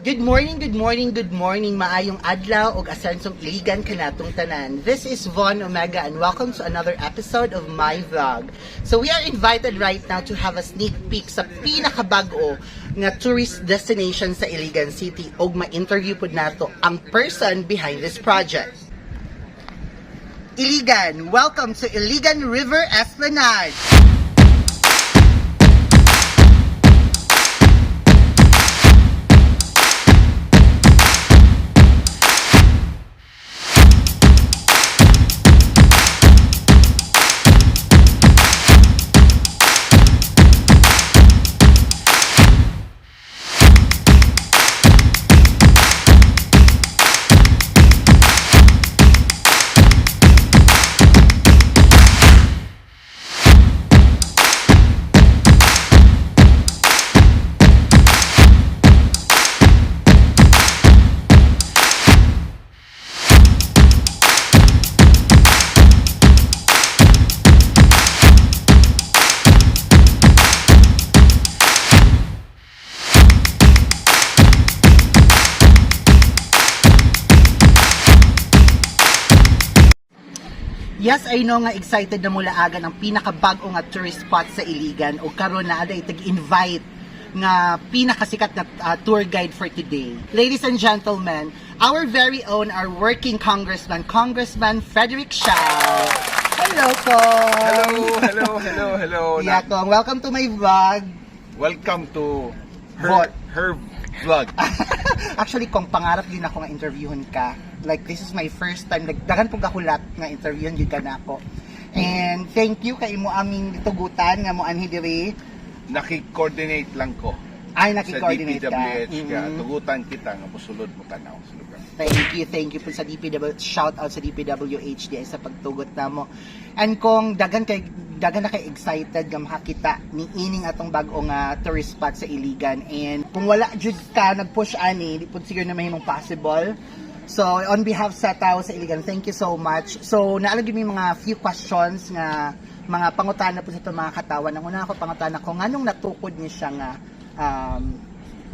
Good morning, good morning, good morning. Maayong adlaw og asensong Iligan kanatong tanan. This is Von Omega and welcome to another episode of my vlog. So we are invited right now to have a sneak peek sa pinakabag-o nga tourist destination sa Iligan City og ma-interview pud nato ang person behind this project. Iligan, welcome to Iligan River Esplanade. Yes, I know nga excited na mula agan ang pinakabago nga tourist spot sa Iligan o karon na aday tag-invite nga pinakasikat na tour guide for today. Ladies and gentlemen, our very own, our working congressman, Congressman Frederick Shaw. Hello, Kong! Hello, hello, hello, hello. Yeah, Kong. Welcome to my vlog. Welcome to her Vlog. Her vlog. Actually, kung pangarap yun ako nga interviewon ka. Like, this is my first time. Like, daghan pong kahulat nga interviewon yun ka na ako. And thank you kay imo aming tugutan nga mo anhi diri. Naki-coordinate lang ko Ay, sa naki-coordinate ka. DPWH ka. Tugutan kita nga musulod mo tanaw sa lugar. Thank you po sa DPW, shout out sa DPWH di sa pagtugot namo. And kung daghan na kay excited nga makakita ni ining atong bag-o nga tourist spot sa Iligan, and kung wala jud ka nag-push ani, di pud siguro na mahimong possible. So on behalf sa tao sa Iligan, thank you so much. So naa lang gyud mi mga few questions nga mga pangutana po sa itong mga katawan. Ang una ako pangutana ko, nganong natukod ni siya nga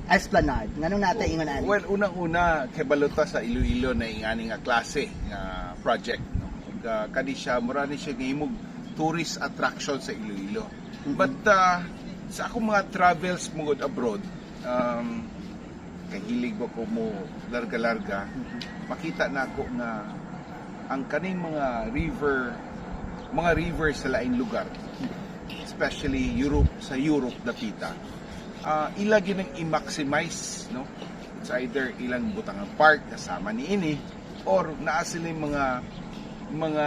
Esplanade? Nganong nata ingon ani? Well, unang-una kay balota sa Iloilo na ingani nga klase nga project, no. Ug kani siya mura ni siya gihimog tourist attraction sa Iloilo. But sa akong mga travels mugod abroad, kay hilig ba ko mo larga-larga, makita na ako nga ang kaning mga river sa laing lugar, especially Europe, sa Europe dapita, ila ginang i-maximize, no? It's either ilang butang ang park kasama ni ini or naa sila yung mga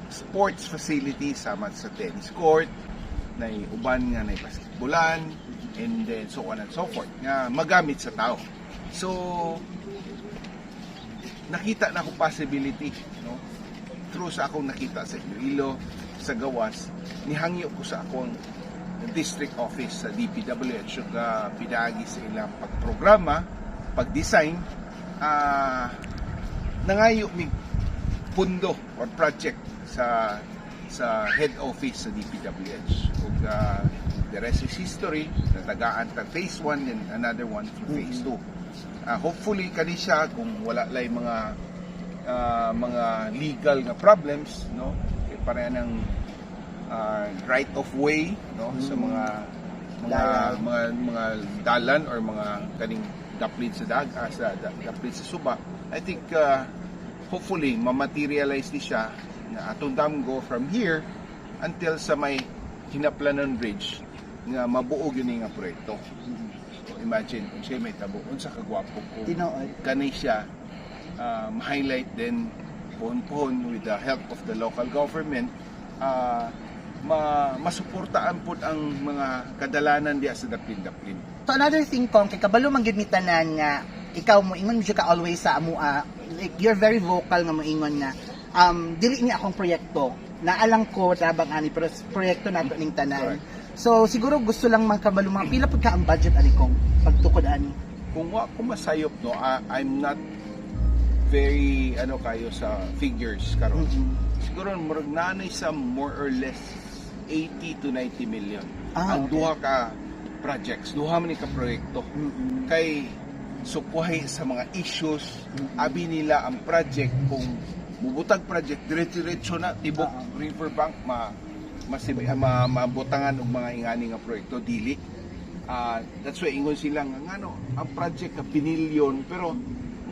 sports facilities sama sa tennis court na uban nga na basketballan and then so on and so forth nga magamit sa tao. So nakita na akong possibility, no, through sa akong nakita sa Iloilo, sa gawas, nihangyo ko sa akong district office sa DPWH ug pinaagi sa ilang pagprograma, pag-design, nangayo mig pundo or project sa head office sa DPWH. Ug the rest is history. Natagaan ta phase 1 and another one through phase 2. Hopefully kani siya kung wala lay mga legal nga problems, no, kay pareha ng right of way, no, sa mga Dalan. mga dalan or mga kaning daplin sa dag sa daplin sa suba. I think hopefully ma-materialize ni siya nga atong damgo from here until sa may Hinaplanon Bridge nga mabuo gyud ni nga proyekto. So imagine kung siya may tabo, unsa ka gwapo kung Tinuod. Kani siya highlight din pohon-pohon with the help of the local government, masuportaan pud ang mga kadalanan diya sa daplin-daplin. So another thing, Kong, kay kabalo man gyud mi tanan nga ikaw mo ingon jud ka always sa amua, like you're very vocal nga moingon nga dili ni akong proyekto. Naalang ko tabang ani pero proyekto nato ning tanan. Correct. So siguro gusto lang man kabalo mga pila pud ka ang budget ani, Kong, pagtukod ani? Kung wa ko masayop, no, I'm not very ano kayo sa figures karon. Siguro murag naanay sa more or less 80 to 90 million. Ang duha ka projects, duha man ni ka proyekto. Kay Sukwahi sa mga issues. Abi nila ang project, kung mubutag project, diretso-diretso na tibok riverbank ma masibi, ma, mabutangan og mga ingani nga proyekto. Dili. That's why ingon sila nga ngano ang project ka binilyon, pero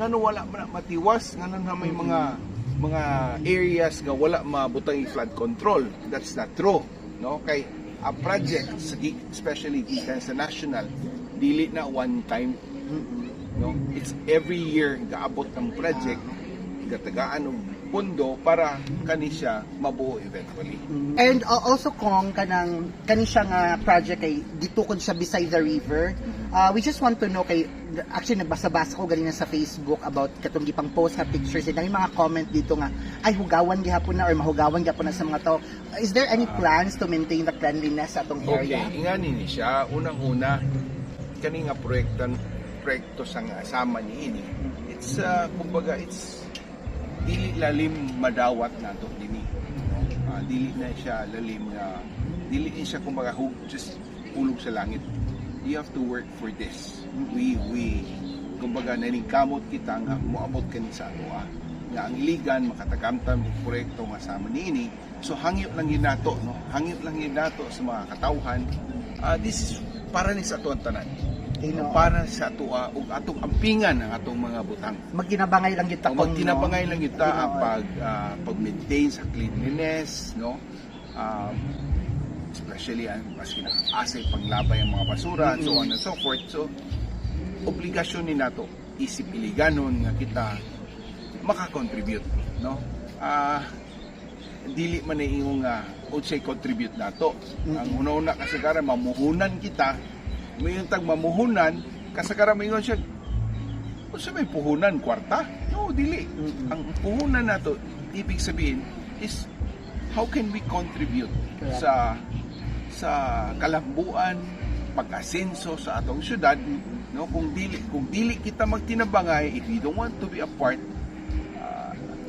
ngano wala man na matiwas, ngano na may mga areas nga wala mabutang i flood control. That's not true, no? Kay ang project sa especially gikan sa national, dili na one time, no? It's every year gaabot ang project, gatagaan og pondo para kani siya mabuo eventually. And also kung kanang kani siya nga project kay gitukod siya beside the river. We just want to know kay actually nagbasa-basa ko ganina sa Facebook about katong gipang post nga pictures and may mga comment dito nga ay hugawan gihapon na or mahugawan gihapon na sa mga tao. Is there any plans to maintain the cleanliness sa atong area? Okay, ingani ni siya, unang-una kani nga proyekto sa nga sama ni ini. It's kumbaga it's dili lalim madawat nato dinhi. No? Dili na siya lalim nga dili ni siya kumbaga just hulog sa langit. You have to work for this. We kumbaga naningkamot kita nga moabot kani sa atoa nga ang Iligan makatagamtam og proyekto nga sama niini. So hangyo lang yun nato, no? Hangyo lang yun nato sa mga katawhan. This is para ni sa atuang tanan. Tinuod. Para sa atoa ug atong ampingan ang atong mga butang. Magkinabangay lang kita Kung kung magtinabangay lang kita ang Tinuod. Pag-maintain sa cleanliness, no? Especially ang maski na asay panglabay ang mga basura and so on and so forth. So obligasyon ni nato isip Iliganon nga kita makakontribute, no? Dili man na ingon nga unsay contribute nato. Ang una-una kasagaran mamuhunan kita, mayon tag mamuhunan, kasagaran maingon siya, unsa may puhunan, kwarta? No, dili. Ang puhunan nato, ibig sabihin is how can we contribute Correct. sa kalambuan, pag-asenso sa atong syudad, no? Kung dili kita magtinabangay, if we don't want to be a part,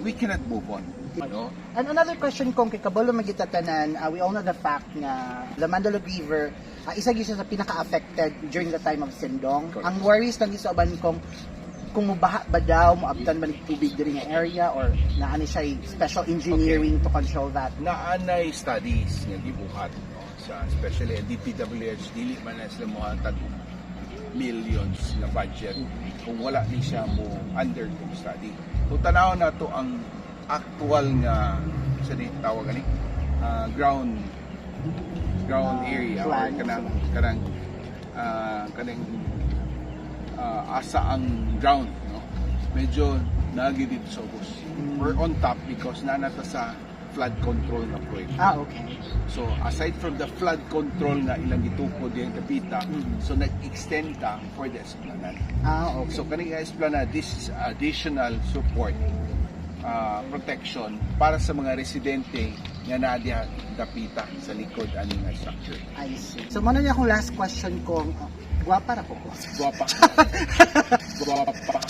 we cannot move on, no? And another question kong kay kabalo magita tanan, we all know the fact nga the Mandaluyong River, isa gyud siya sa pinaka-affected during the time of Sendong. Correct. Ang worries lang sa uban kung mubaha ba daw, moabtan ba ng tubig diri nga area or naa ni siya special engineering to control that? Naanay studies nga gibuhat, no, sa especially ang DPWH, dili man na sila mohatag millions na budget kung wala ni siya mo undergo study. Kung tanaw na to ang actual nga sa di tawag ani ground area or Plan. Kanang asa ang ground, no? Medyo naagi dito sa ubos. We're on top because nanata sa flood control na proyekto. So aside from the flood control nga ilang gitukod diyang dapita, so nag-extend ta for the esplanade. So kaning esplanade, this is additional support, protection para sa mga residente nga naa diha dapita sa likod ani nga structure. I see. So, mao na niya akong last question kong, oh, gwapa ra ko. Guwapa. Guwapa.